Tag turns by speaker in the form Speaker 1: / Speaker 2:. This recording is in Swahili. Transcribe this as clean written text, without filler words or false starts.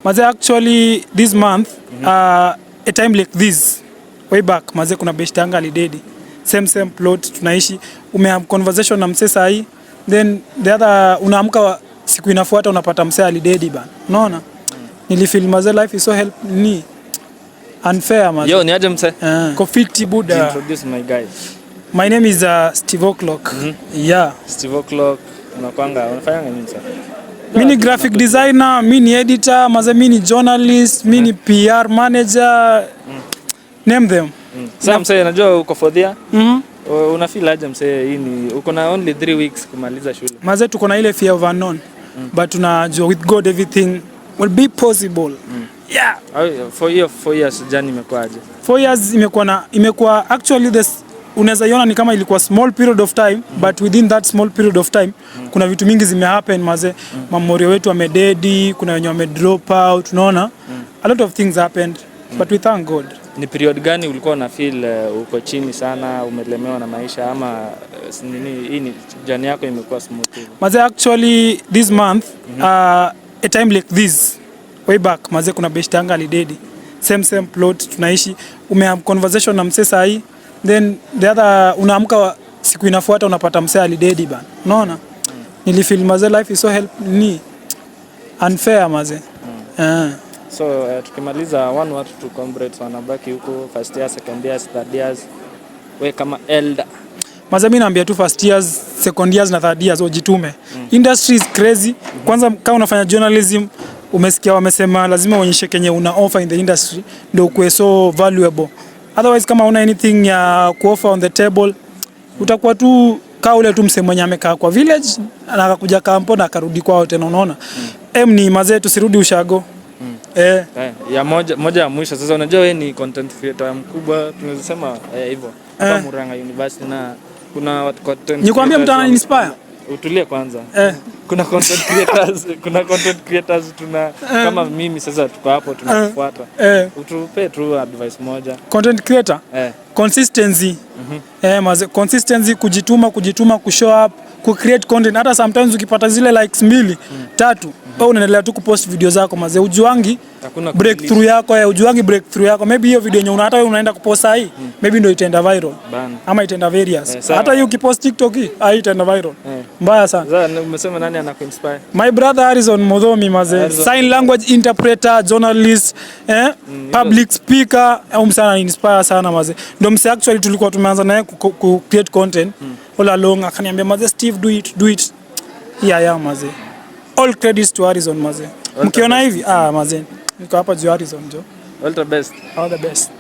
Speaker 1: Maze, actually this month, a time like this way back, maze, kuna best yangu alidedi. Same same plot tunaishi. Ume conversation na msee sahi, then the other unaamka siku inafuata unapata msee alidedi, bana. Unaona? Nilifeel, maze, life is so help ni unfair, maze.
Speaker 2: Yo, ni aje, mse?
Speaker 1: Kofiti, buda.
Speaker 2: Introduce, my guy.
Speaker 1: My name is Steve O'Clock. Yeah.
Speaker 2: Steve O'Clock, unakwanga unafanyanga nini sasa?
Speaker 1: Mi ni graphic designer, mi ni editor, maze, mi ni journalist, mi ni PR manager. Name them.
Speaker 2: Sasa mse, najua uko fourth year. Una feel aje, mse? Hii ni uko na only 3 weeks kumaliza shule.
Speaker 1: Maze, tuko na ile fear of unknown. But tunajua with God everything will be possible. Yeah.
Speaker 2: Au for hiyo 4 years journey imekuwa aje?
Speaker 1: 4 years imekuwa actually this unaweza iona ni kama ilikuwa small period of time, but within that small period of time kuna vitu mingi zimehappen, maze. Mamorio wetu wamededi, kuna wenye wame drop out, unaona? A lot of things happened, but we thank God.
Speaker 2: Ni period gani ulikuwa una feel uko chini sana, umelemewa na maisha, ama nini, hii ni journey yako imekuwa smooth hivi?
Speaker 1: Maze, actually this month, a time like this way back, maze, kuna best yangu alidedi. Same same plot tunaishi. Ume conversation na msee sahi, then the other unaamka siku inafuata unapata msee alidedi, bana. Unaona? Nilifeel, maze, life is so help ni unfair, maze.
Speaker 2: So tukimaliza, one word to comrades wanabaki huko first year, second years, third years. We kama elder.
Speaker 1: Maze, mimi naambia tu first years, second years na third years wajitume. Industry is crazy. Kwanza kama unafanya journalism, umesikia wamesema lazima uonyeshe kenye una offer in the industry ndio ukuwe so valuable. Otherwise, kama una anything ya kuoffer on the table, utakuwa tu kaa ule tu msee mwenye amekaa kwa village na akakuja kampo na akarudi kwao tena, unaona? Ni mazee, tusirudi ushago. Eh.
Speaker 2: Eh, ya moja moja ya mwisho sasa, unajua wewe ni content creator mkubwa, tunaweza sema hivyo hapa Murang'a University, na kuna watu content
Speaker 1: Nikwambie mtu
Speaker 2: creators
Speaker 1: ana inspire.
Speaker 2: Utulie kwanza. Kuna content creators tuna kama mimi sasa tuko hapo tunakufuata. Utupe tu advice moja.
Speaker 1: Content creator, consistency. Eh, maze, consistency, kujituma, kujituma, kushow up, ku create content. Hata sometimes ukipata zile likes mbili, tatu, wewe unaendelea tu kupost video zako, maze, ujuangi
Speaker 2: Hakuna
Speaker 1: breakthrough yako, ujuangi breakthrough yako. Maybe hiyo video yenye una hata wewe unaenda kupost hii, maybe ndio itaenda viral.
Speaker 2: Bana.
Speaker 1: Ama itaenda various.
Speaker 2: Eh, sawa.
Speaker 1: Hata hiyo ukipost TikTok hii, itaenda viral. Mbaya sana.
Speaker 2: Sasa umesema nani anakuinspire?
Speaker 1: My brother Harrison Modhomi, maze.
Speaker 2: Harrison.
Speaker 1: Sign language interpreter, journalist, public speaker, au msana inspire sana, maze. Ndio mse actually tulikuwa tumeanza naye ku create content all along, akaniambia, "Maze Steve, do it, do it." Yeah, maze. All credits to Harrison, maze. Mkiona hivi, ah, maze. Niko hapa juu Harrison jo.
Speaker 2: All the best.
Speaker 1: All the best.